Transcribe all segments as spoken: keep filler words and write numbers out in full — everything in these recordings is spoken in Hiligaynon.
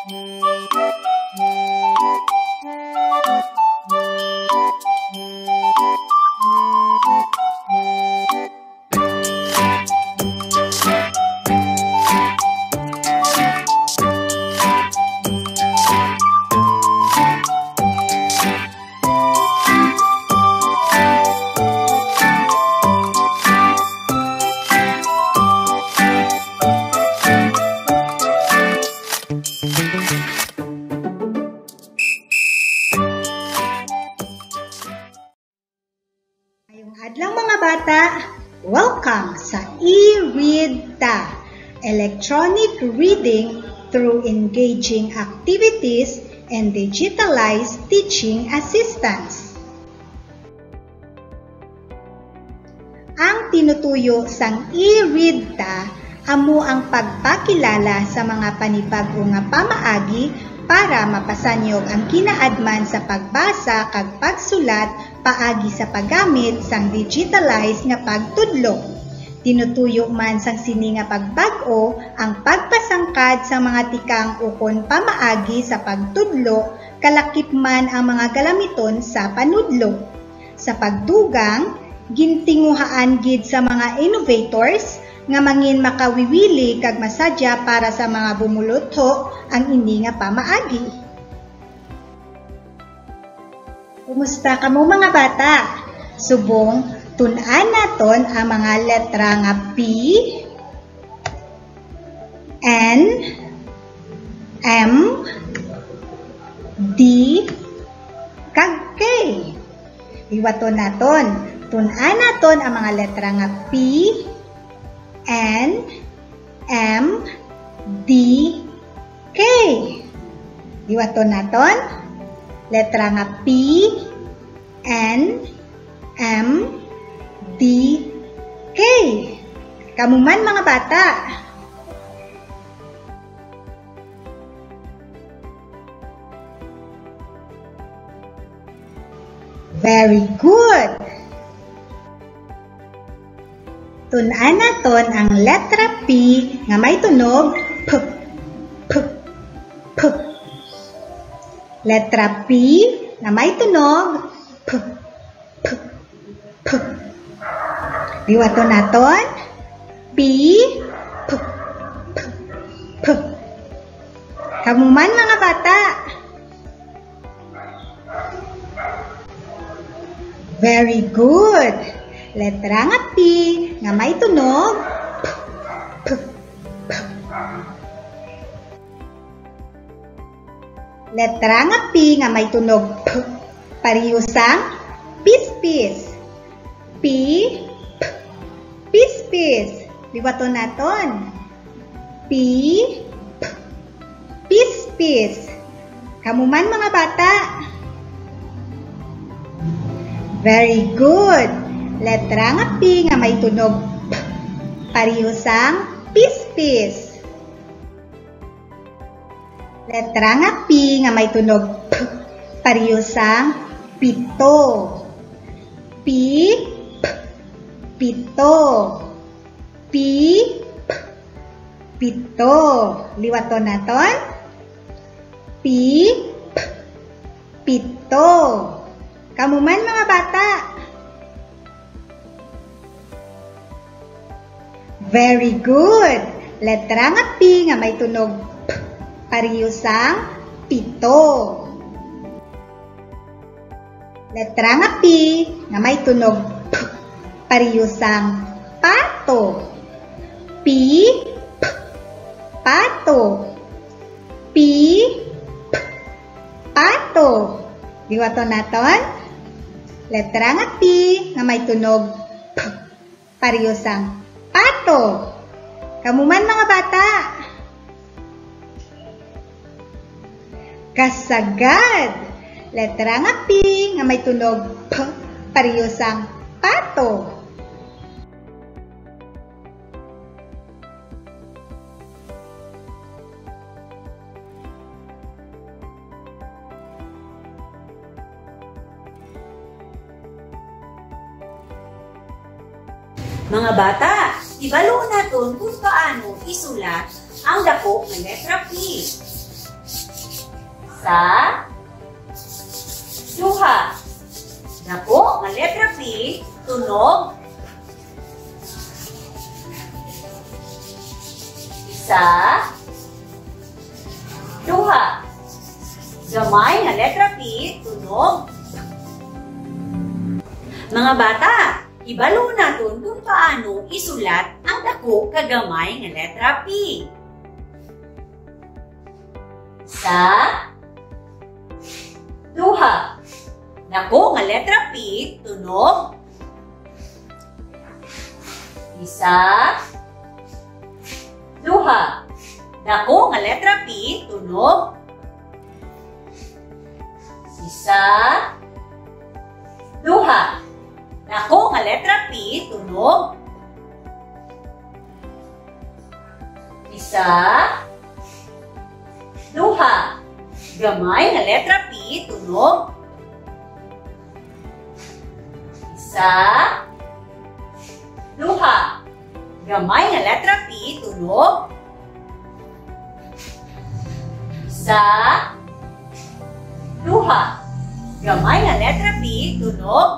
Ngayong adlaw, mga bata, welcome sa e-read ta, electronic reading through engaging activities and digitalized teaching assistance. Ang tinutuyo sang e-read ta amo ang pagpakilala sa mga panibag-o nga pamaagi para mapasanyog ang kinaadman sa pagbasa kag pagsulat paagi sa paggamit sang digitalized nga pagtudlo. Tinutuyo man sang sini nga pagbag-o ang pagpasangkad sa mga tikang ukon pamaagi sa pagtudlo, kalakip man ang mga galamiton sa panudlo. Sa pagdugang, gintinguhaan gid sa mga innovators nga mangin makawiwili kag masadya para sa mga bumulutho ang ini nga pamaagi. Kumusta kamo, mga bata? Subong, tun-an naton ang mga letra nga P, N, M, D, kag K. Liwaton naton. Tun-an naton ang mga letra nga P, N, M, D, K. Liwaton naton. Letra nga P, N, M, D, K. Kamo man, mga bata. Very good! Tun-an naton ang letra P nga may tunog P, P, P. Letra P nga may tunog P, P, P. Liwaton naton. P, P, P, P. Kamo man, mga bata. Very good. Letra nga P nga may tunog P, P, P. Letra nga P nga may tunog P, pareho sang pispis. P, P, pispis. Liwaton naton. P, P, pispis. Kamo man, mga bata. Very good. Letra nga P nga may tunog P, pareho sang pispis. Letra nga P nga may tunog P, pareho sang pito. P, P, pito. P, P, pito. Liwaton naton. P, P, pito. Kamo man, mga bata. Very good. Letra nga P nga may tunog P, pareho sang pito. Letra nga P nga may tunog P, pareho sang pato. P, P, pato. P, P, pato. Liwaton naton. Letra nga P nga may tunog P, pareho sang pato. Kamo man, mga bata. Kasagad! Letra nga P nga may tunog P, pareho sang pato. Mga bata, hibaluon naton kung paano isulat ang dako nga letra P. Isa, duha. Dako nga letra P, tunog. Isa, duha. Gamay nga letra P, tunog. Mga bata, ibalo naton kung paano isulat ang dako kag gamay nga letra P. Isa, duha. Dako nga letra P, tunog. Isa, duha. Dako nga letra P, tunog. Isa, duha. Dako nga letra P, tunog. Isa, duha. Gamay nga letra P, tunog. Isa, duha. Gamay nga letra P, tunog. Isa, duha. Gamay nga letra P, tunog.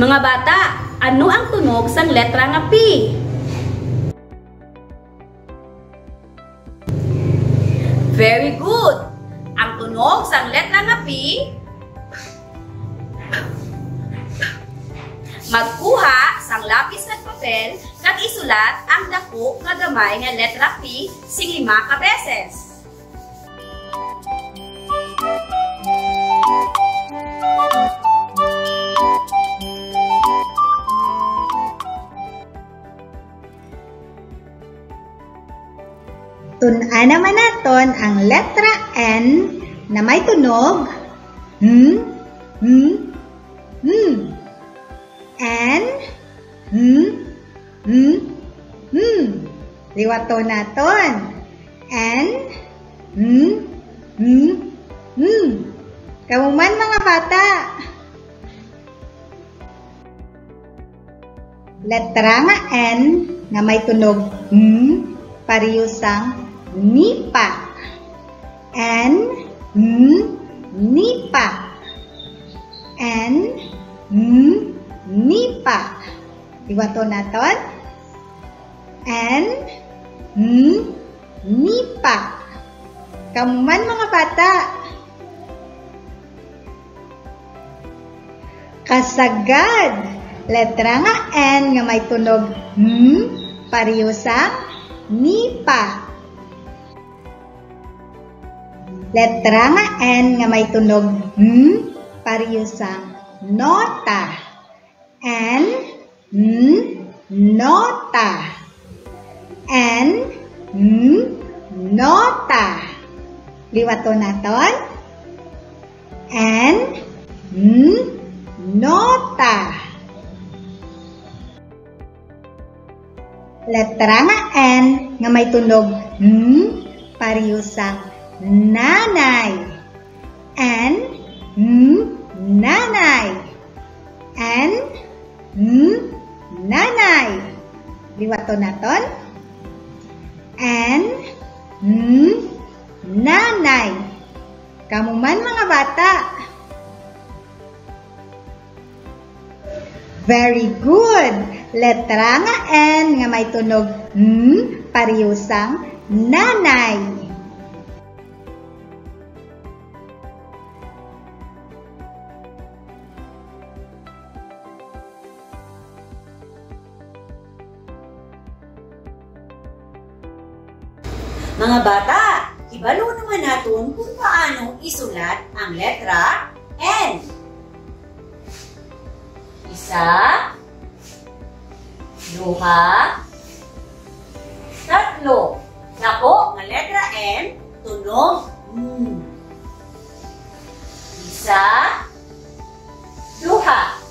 Mga bata, ano ang tunog sang letra nga P? Very good! Ang tunog sang letra nga P, magkuha sang lapis kag papel kag isulat ang dako nga gamay nga letra P sing lima ka beses. Tun-an naman naton ang letra N na may tunog M, M, M. N, M, M, M. Liwaton naton. N, M, M, M. Kamo man, mga bata. Letra nga N nga may tunog M, pareho sang nipa. N, M, nipa. N, M, nipa. Liwaton naton. N, M, nipa. Kamo man, mga bata. Kasagad! Letra nga N nga may tunog M, pareho sang nipa. Letra nga N nga may tunog M, pareho sang nota. N, M, nota. N, M, nota. Liwaton naton. N, M, nota. Letra nga N nga may tunog M, pareho sang nanay. N, M, nanay. N, M, nanay. Liwaton naton. N, M, nanay. Kamo man, mga bata. Very good! Letra nga N nga may tunog M, pareho sang nanay. Mga bata, ibalo naman naton kung paano isulat ang letra N. Isa, duha, tatlo. Dako nga letra N, tunog M. Isa, duha.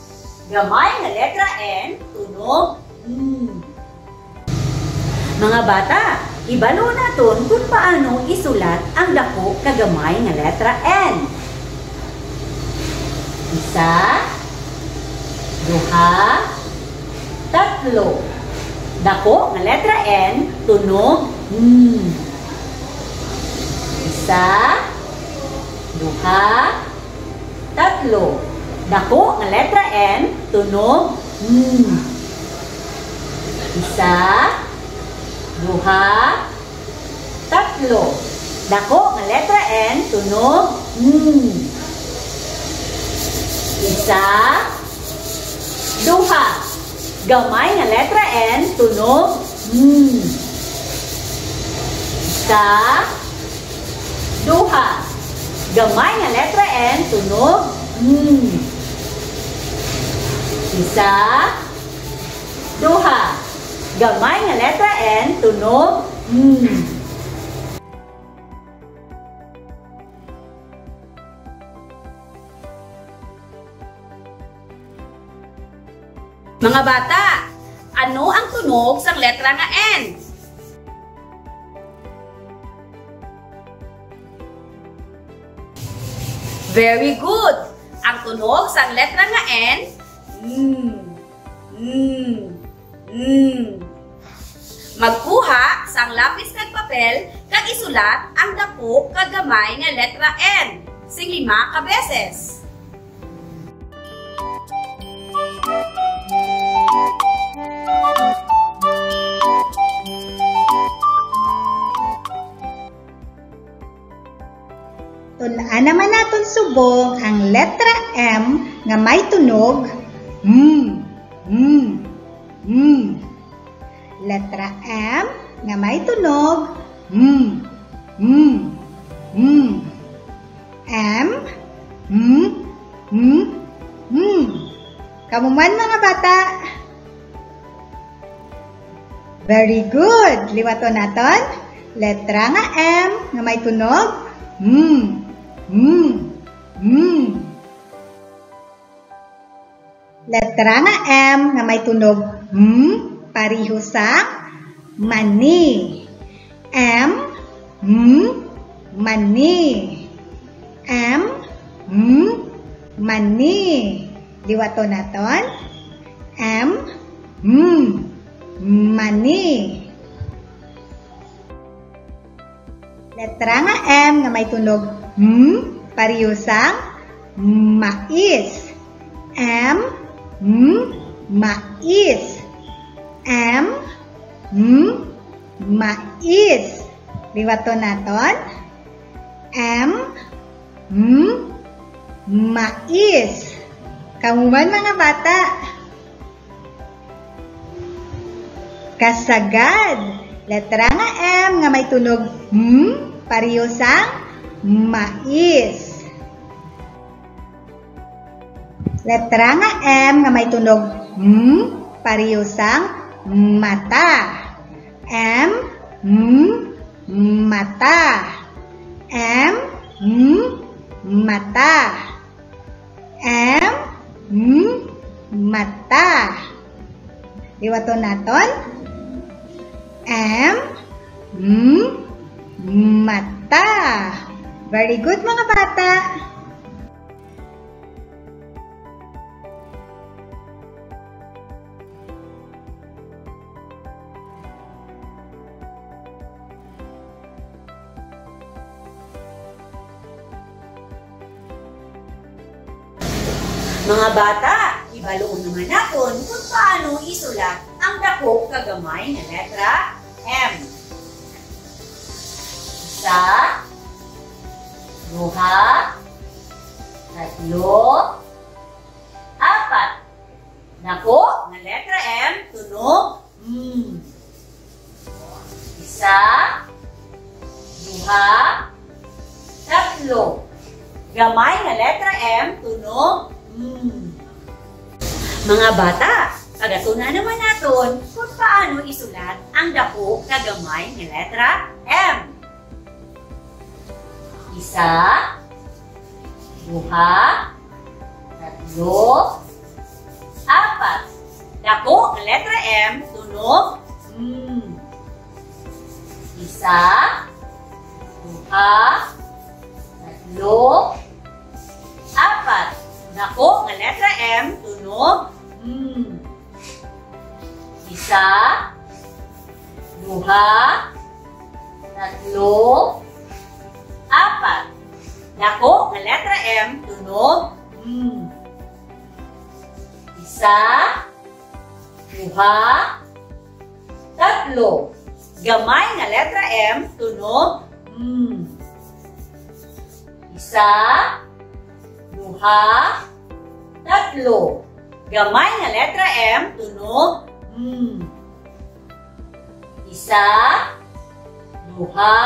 Gamay nga letra N, tunog M. Mga bata, ibalo naton kung paano isulat ang dako kag gamay nga letra N. Isa, duha, tatlo. Dako nga letra N, tunog M. Isa, duha, tatlo. Dako nga letra N, tunog M. Isa, duha, tatlo. Dako nga letra N, tunog M. Isa, duha. Gamay nga letra N, tunog M. Isa, duha. Gamay nga letra N, tunog M. Isa, duha. Gamay nga letra N, tunog M. Mga bata, ano ang tunog sang letra nga N? Very good! Ang tunog sang letra nga N, mm, mm, mm. Magkuha sang lapis kag papel kag isulat ang daku kag gamay nga letra N sing lima ka beses. Tun-an naman naton subong ang letra M nga may tunog M, M, M. Letra M nga may tunog M, M, M. M, M, M. Kamo man, mga bata? Very good. Liwaton naton. Letra nga M nga may tunog M, M, M. Letra nga M nga may tunog M, pareho sang mani. M, M, mani. M, M, mani. Liwaton naton. M, M, mani. Letra nga M nga may tunog M, pareho sang mais. M, M, mais. M, M, mais. Liwaton naton. M, M, mais. Kamo man, mga bata? Kasagad. Letra nga M nga may tunog M, pareho sang mais. Letra nga M nga may tunog M, pareho sang mata. M, M, mata. M, M, mata. M, M, mata. Liwaton naton. M, M, mata. Very good, mga bata. Mga bata, ibaluon naman naton kung paano isulat ang dako kag gamay nga letra M. Isa, duha, tatlo, apat. Dako nga letra M, tunog M. Isa, duha, tatlo. Gamay nga letra M, tunog M. Mga bata, pagatunan naman naton kung paano isulat ang dako nga gamay nga letra M. Isa, duha, tatlo, apat. Dako nga letra M, tunog M. Isa, duha, tatlo, apat. Dako Dako nga letra M, tunog M. Isa, duha, tatlo. Gamay nga letra M, tunog M. Isa, duha, tatlo. Gamay nga letra M, tunog M. Isa, duha,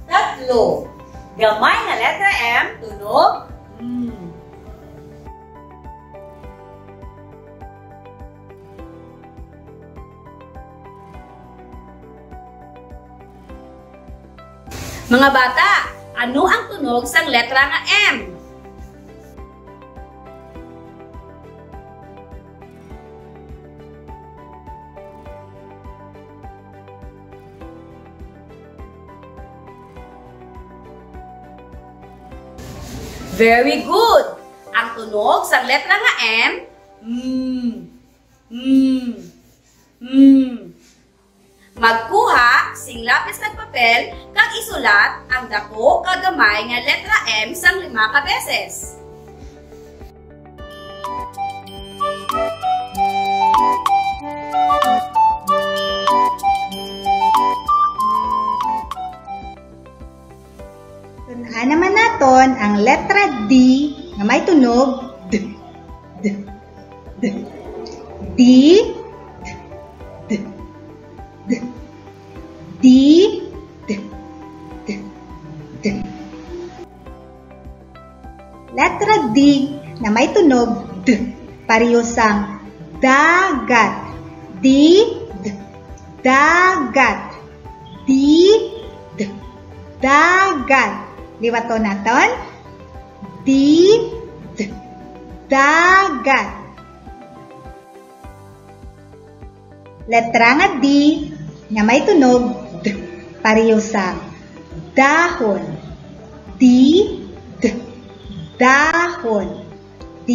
tatlo. Gamay nga letra M, tunog M. Mga bata, ano ang tunog sang letra nga M? Very good! Ang tunog sang letra nga M, mm, mm, mm. Magkuha sing lapis kag papel kag isulat ang dako kag gamay nga letra M sang lima ka beses. Tun-an naman naton ang letra D nga may tunog D, D, D. D, D, D, D, D, D, D, D. Letra D na may tunog D, pareho sang dagat. D, D, dagat. D, D, dagat. Liwaton naton. D, D, dagat. Letra nga D nga may tunog D, pareho sang dahon. D, D, dahon. D,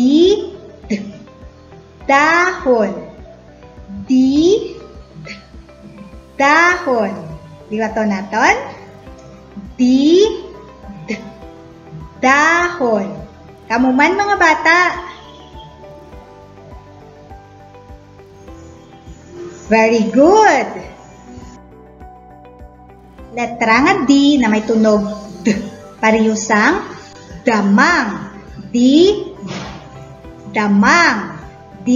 D, dahon. D, D, dahon. Liwaton naton. D, D, dahon. Kamo man, mga bata. Very good. Letra nga D na may tunog D. Pareho sang damang. D, damang. D,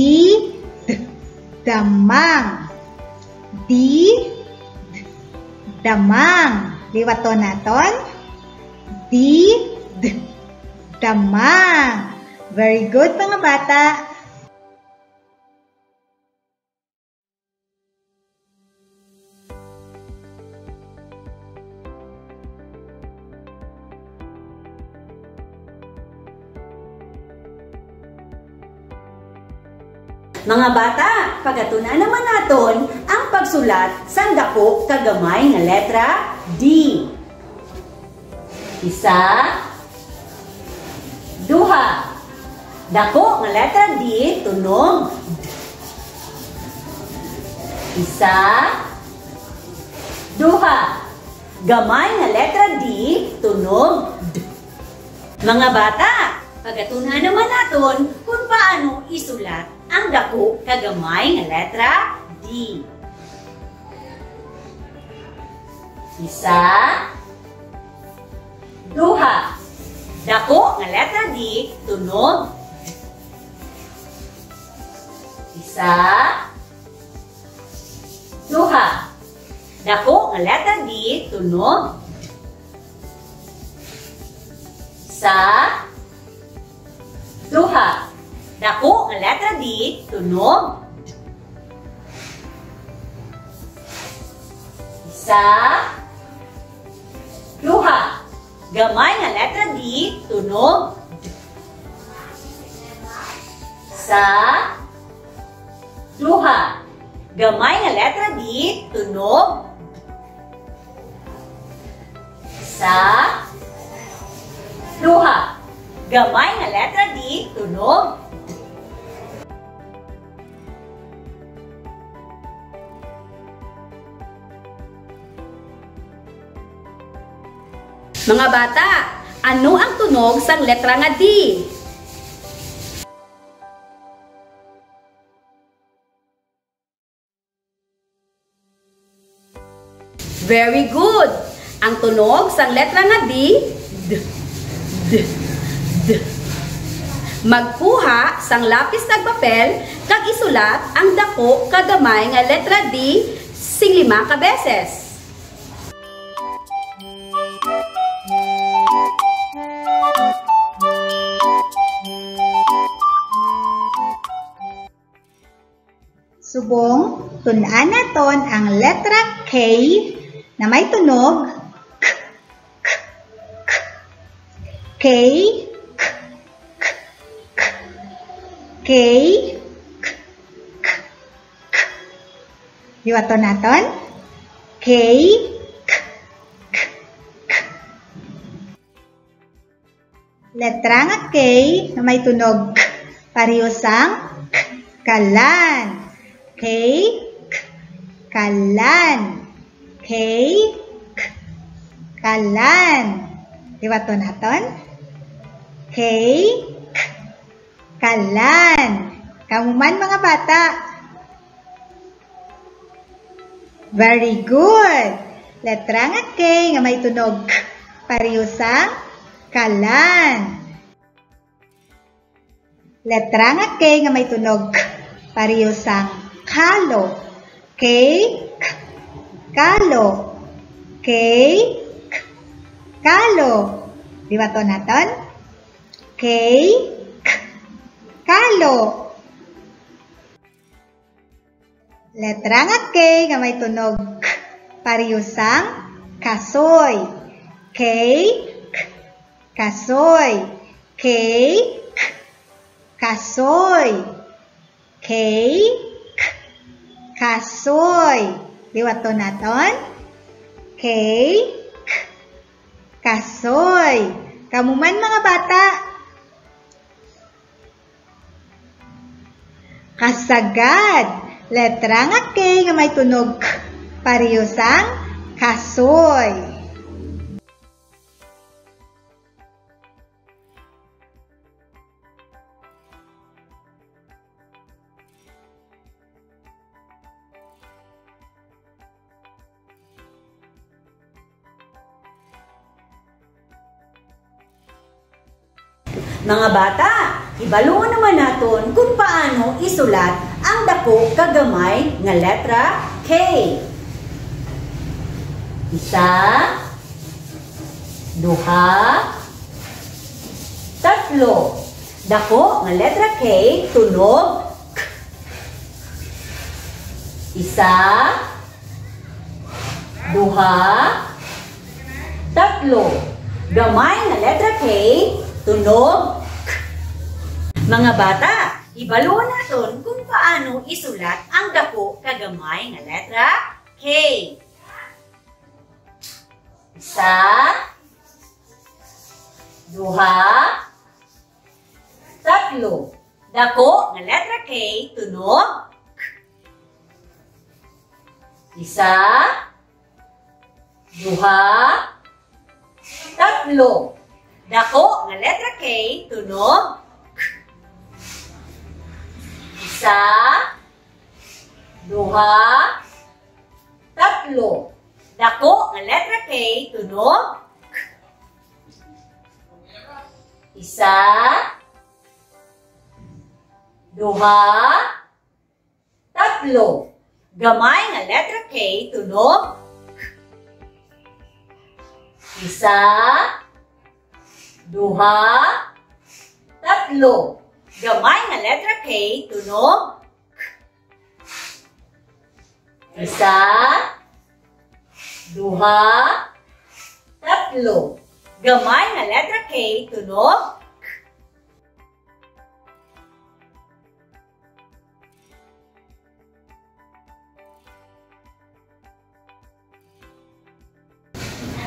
D, damang. D, D, damang. Liwaton naton. D, D, damang. Very good, mga bata. Mga bata, pagatun-an naman naton ang pagsulat sang dako kag gamay nga letra D. Isa, duha. Dako nga letra D, tunog D. Isa, duha. Gamay nga letra D, tunog D. Mga bata, pagatun-an naman naton kung paano isulat ang dako kag gamay nga letra D. Isa, duha. Dako nga letra D, tunog D. Isa, duha. Dako nga letra D, tunog D. Isa, duha. Dako nga letra D, tunog D. Isa, duha. Gamay nga letra D, tunog D. Isa, duha. Gamay nga letra D, tunog D. Isa, duha. Gamay nga letra D, tunog D. Mga bata, Ano ang tunog sang letra nga D? Very good! Ang tunog sang letra nga D, d, d, d. Magkuha sang lapis kag papel kag isulat ang daku kag gamay nga letra D sing lima ka beses. Subong, tun-an naton ang letra K na may tunog k, k, k, k, k, k, k. Liwaton naton. K, k, k, k. Letra nga K nga may tunog k, pareho sang k, kalan. K, k, kalan. K, k, kalan. Liwaton naton. K, k, kalan. Kamo man, mga bata. Very good. Letra nga K nga may tunog k, pareho sang kalan. Letra nga K nga may tunog k, pareho sang kalo. K, k, kalo. K, k, kalo. Liwaton naton. K, k, kalo. Letra nga K nga may tunog k, pareho sang kasoy. K, k, kasoy. K, k, kasoy. K, k, kasoy. Liwaton naton. K, k, kasoy. Kamo man, mga bata. Kasagad. Letra nga K nga may tunog k, pareho sang kasoy. Mga bata, hibaluon naman naton kung paano isulat ang dako kag gamay nga letra K. Isa, duha, tatlo. Dako nga letra K, tunog k. Isa, duha, tatlo. Gamay nga letra K, tunog k. Mga bata, hibaluon naton kung paano isulat ang dako kag gamay nga letra K. Isa, duha, tatlo. Dako nga letra K, tunog k. Isa, duha, tatlo. Dako nga letra K, tunog k. Isa, duha, tatlo. Dako nga letra K, tunog k. Isa, duha, tatlo. Gamay nga letra K, tunog k. Isa, duha, tatlo. Gamay nga letra K, tunog k. Isa, duha, tatlo. Gamay nga letra K, tunog k.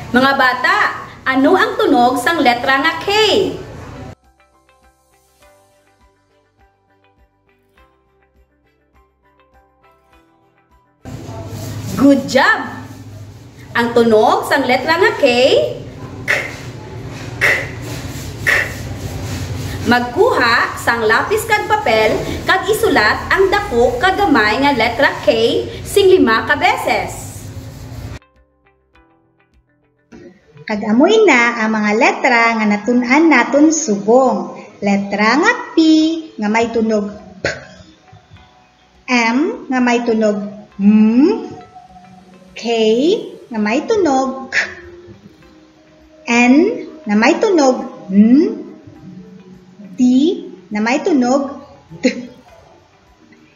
Mga bata, ano ang tunog sang letra nga K? Good job! Ang tunog sang letra nga K, k, k, Magkuha sang lapis kag papel kag isulat ang daku kag gamay nga letra K sing lima ka beses. Kag amo ina ang mga letra nga natun-an naton subong. Letra nga P nga may tunog P. M nga may tunog M. K nga may tunog K. N nga may tunog N. D nga may tunog D.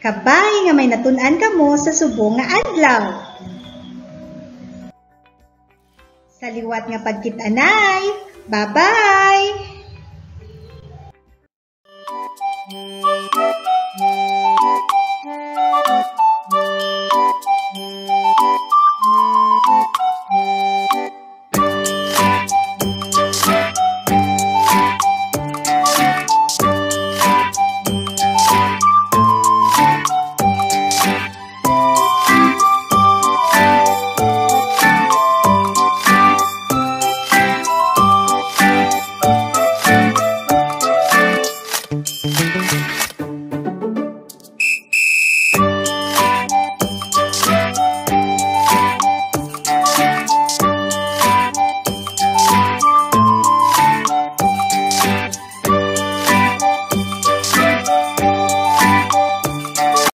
Kabay nga may natun-an kamo sa subong nga adlaw. Sa liwat nga pagkit-anay. Bye-bye!